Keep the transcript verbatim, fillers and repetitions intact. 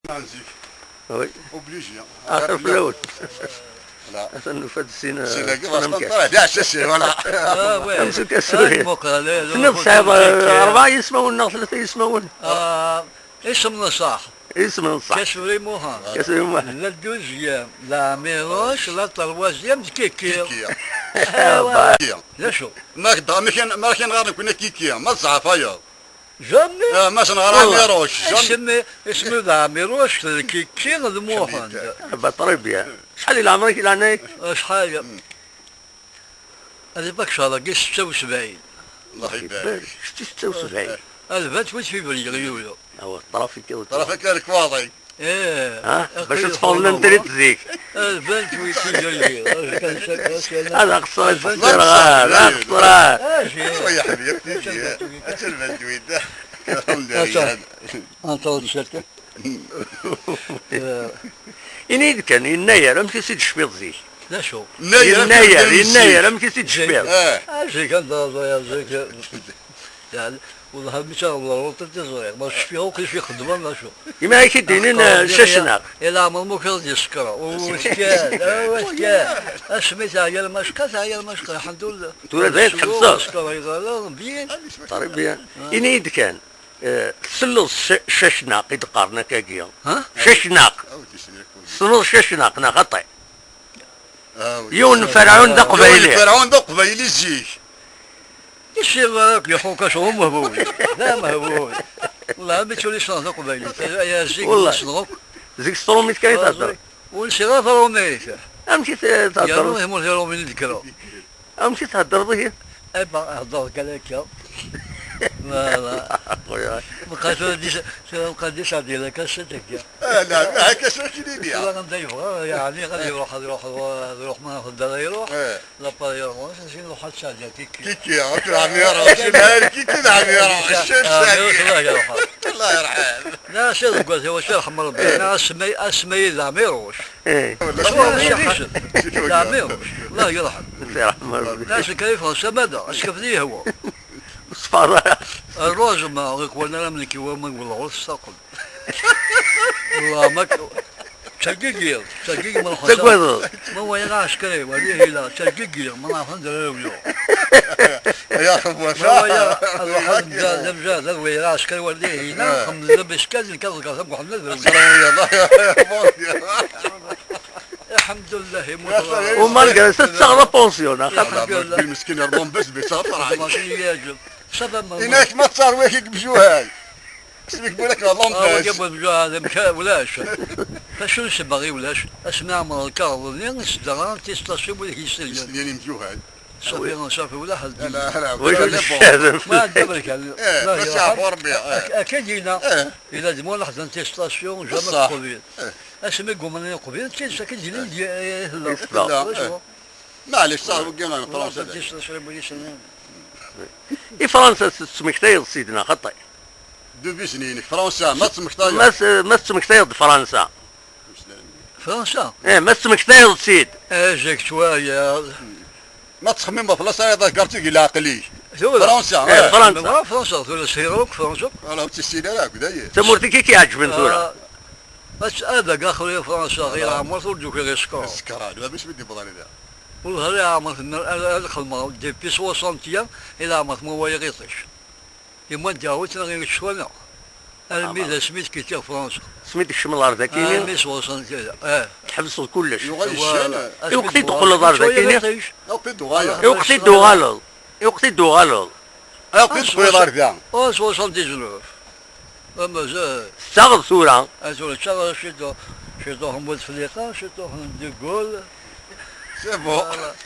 Ah, zik. Oui. Obligé. Axir fell-awen. Voilà. Atan nufa-d sin, sin-agi, sin amkan. Voilà. Ah, ouais. Amsuk asuri. Ah, meqqar, eh, tenniḍ tesɛiḍ, eh, rebɛa yismawen neɣ tlata yismawen? Ah, isem n ṣṣeḥ. Isem n ṣṣeḥ. Kasuri Muḥend. Kasuri Muḥend. Le deuxième, la Amirouche, la troisième, Kiki. Kiki. Eh, ouais. D acu? Ma k-, ma k-, ma k-, ma k-, ma k-, ma k-, ma k-, Jamais. Ah, ma s-nɣer Amiruc, jamais. Isem-, isem-iw d Amiruc, d Kiki, d Muḥend. Ah, bah, très bien. Acḥal i leɛmer-ik, i leɛnaya-k? Acḥal? À l'époque, ccehṛ-agi setta u sebɛin. Allah ibarek. Setta u sebɛin. Ah, le vingt-huit février, yuya. Awa, ṭṭrafik, ṭṭrafik lekwaḍi. Eh, ha? Bac ad teffɣeḍ l'intrit zik. Eh, bant wi tijalli. Ad aqṣer, ad aqṣer. Ah, zi. Ad aqṣer. Ad aqṣer. Ad aqṣer. Anṭer tcerta. Ini-yi-d kan, yennayer, amek i s-id-tecfiḍ zik? D acu? Yennayer, yennayer, amek i s-id-tecfiḍ? Eh. Ah, zik, anda ẓriɣ zik. Yeɛni, wellah, mi tt-aɣeḍ ɣer ɣur-tent i ẓriɣ, ma cfiɣ akk i xeddmen, d acu? Imi ara k-id-inin, eh, cacnaq. I leɛmer ma ukiɣ-d yeskeṛ, u-, wackan, ah, wackan. Asmi teɛya lmacqa, teɛya lmacqa, lḥemdullah. Tura dayen tḥebseḍ? Yeskeṛ, yeẓra, bien. Très bien. Ah. Ini-yi-d kan, eh, tselleḍ c-, cacnaq i d-qqaren akkagi? Ha? Cacnaq. Tessneḍ cacnaq, neɣ xaṭi? Ah, oui. Yiwen n Ferɛun d aqbayli. Yiwen n Ferɛun d aqbayli zik. Isi, euh, iḥukac ɣur mehbul. D amehbul. Wallah, mi ttwaliseɣ taqbaylit. Aya zik, wallah, ssneɣ akk. Zik s trumit kan i thedder. Ur nsiɣ ara trumit. Amek i t-, thedder? Yernu imur tirumit i d-kkreɣ. Amek i theddreḍ ihi? Eh ben, heddreɣ kan akka. Voilà. Xuya. Meqqar tura di s-, tura meqqar di Saɛdi la cassette akka. Ah, la, la, akka s-, akken i d-ya. Tura anda yebɣa, yeɛni, ad iruḥ, ad iruḥ, ad iruḥ, ma yebɣa ad iruḥ. Eh. L'appareil remonte, ad iruḥ ad Saɛdi, Kiki. Kiki, ah, tura ɛni iruḥ, simhal, Kiki, ɛni iruḥ, ah, ccem, ah, Saɛdi. Allah yerḥem. Allah yerḥem. La, si deg wat, wacu yerḥem Rebbi. Eh. La, asmay, asmay d Ɛmiruc. Eh. D Ɛmiruc. Allah yerḥem. Yerḥem Rebbi. La, si kra yeffɣen s amada, askaf di yehwa. Ṣfara. Rruẓ ma ɣikwal ara mnekki wa ma wellɣeɣ tessaqel. Wallah, ma k-, ttergigiɣ, ttergigiɣ ma nxeṣṣer. Tettagadeḍ. Ma walaɣ aɛsekriw, wali hila, ttergigiɣ, ma nɛref anda ara rewleɣ. Ay axef wass-a. Ma walaɣ ad ruḥeɣ d amja-, d amjahed, ad walaɣ aɛsekriw, wali hila, eh, xemmemeɣ iskad, nekk ad ḍegreɣ deg uḥemmel ad rewleɣ. Aṣṣer, ya Allah, ya Allah. Alḥemdullah, yemmut. U malgré ça, tettaɣeḍ apensyon, axaṭer. Alḥemdullah. Meskin, irḍan bas, bas, aṭraḥ. Mačči yeɛǧeb. Ça va, ma. Inak ma tettaɣeḍ waki deg Bjuhal. Isem-ik Bulak neɣ Lambert? Ah, wagi Bjuhal, amek ulac. Acu n ssebba i ulac? Asmi ɛemreɣ lkaɣeḍ-nni, i s-d-ɣran tisṭaṣin wid i k-yesselyen. Yesselyen i Mjuhal. Safi, safi, ula ḥedd. Ala, ala, wacu ala, d-tcehdem? Ma d aberkan. Eh, ma s-yeɛfu Rebbi, eh. Ak-, akka d-yenna. Eh. Yella d mulaḥ d tisṭasyon, jamais qbin. Eh. Asmi gguman ad qbin, d tidet akka d-yenna, eh, tella. Tella, eh. Maɛlic, ṣaḥ, wagi ɣer Fransa. Tisṭasyon wid yesselyen. I Fransa tettmektayeḍ sidna, xaṭi? Dubizn-inek, Fransa, ma tettmektayeḍ? Ma s-, ma tettmektayeḍ-d Fransa? Fransa? Eh, ma tettmektayeḍ-tt-id? Eh, zik ttwaliɣ. Ma tettxemmimeḍ fell-as, ay aḍegger ttigi leɛqel-ik. Tura? Fransa, eh, eh. Fransa. Nebɣa Fransa, tura sriɣ akk Fransa. Ala, ur tt-issin ara akk, dayen. Tamurt-ik i k-iɛeǧben tura? Ah, ad, ad agaɣ tura Fransa, ɣer ɛemṛet ur d-ukiɣ isekṛan. Isekṛan, baba-s mi d-iwweḍ ɣer da. Ur ɣriɣ ɛemṛet, ad, ad xedmeɣ, depuis soixante ans, i leɛmer ma walaɣ iṭij. Yemma d-yaɣ ur ttnaɣ i ccwanaɣ. Armi d asmi d-kitiɣ Fransa. Asmi d-tkecmeḍ ɣer dakini? Armi soixante-quinze, eh. Tḥebseḍ kullec. Yuɣal iccan. Iweqt i d-teqqleḍ ɣer dakini? Iweqt i d-tuɣaleḍ? Iweqt i d-tuɣaleḍ? Iweqt i d-tuɣaleḍ? Iweqt i d-tuɣaleḍ ɣer da? Oh, soixante-dix-neuf. Ah, mazal. Tettaɣeḍ tura? Ah, tura ttaɣeɣ ciṭuḥ, ciṭuḥ n Bouteflika, ciṭuḥ n De Gaulle. C'est bon. Voilà.